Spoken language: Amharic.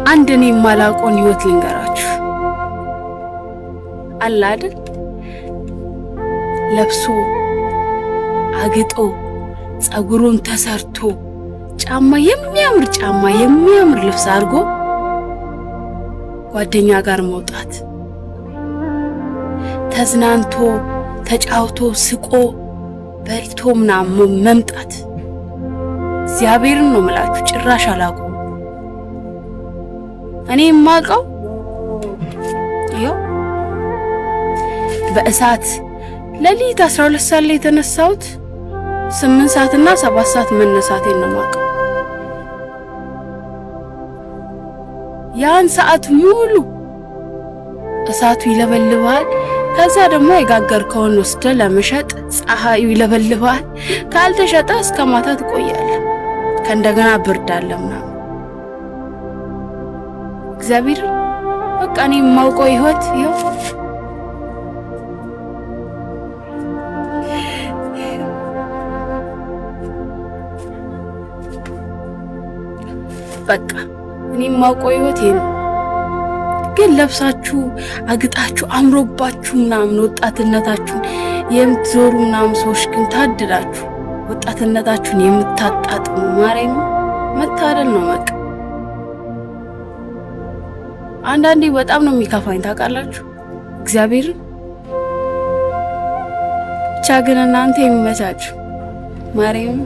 አንድ እኔ የማላውቀውን ህይወት ልንገራችሁ። አለ አይደል፣ ለብሶ አግጦ ጸጉሩን ተሰርቶ ጫማ፣ የሚያምር ጫማ፣ የሚያምር ልብስ አድርጎ ጓደኛ ጋር መውጣት፣ ተዝናንቶ ተጫውቶ ስቆ በልቶ ምናምን መምጣት። እግዚአብሔርን ነው የምላችሁ፣ ጭራሽ አላውቀውም። እኔ የማውቀው ይኸው በእሳት ሌሊት 12 ሰዓት ላይ የተነሳሁት 8 ሰዓትና 7 ሰዓት መነሳቴን ነው የማውቀው። ያን ሰዓት ሙሉ እሳቱ ይለበልባል። ከዛ ደግሞ የጋገርከውን ወስደ ለመሸጥ ፀሐዩ ይለበልባል። ካልተሸጠ እስከ ማታ ትቆያለህ። ከእንደገና ብርድ አለ ምናምን። እግዚአብሔር፣ በቃ እኔ የማውቀው ህይወት ይኸው። በቃ እኔ የማውቀው ህይወት ይሄ ነው። ግን ለብሳችሁ አግጣችሁ አምሮባችሁ ምናምን ወጣትነታችሁን የምትዞሩ ምናምን ሰዎች ግን ታድላችሁ፣ ወጣትነታችሁን የምታጣጥሙ፣ ማርያም መታደል ነው። በቃ አንዳንዴ በጣም ነው የሚከፋኝ ታውቃላችሁ። እግዚአብሔርን ብቻ ግን እናንተ የሚመቻችሁ ማርያም።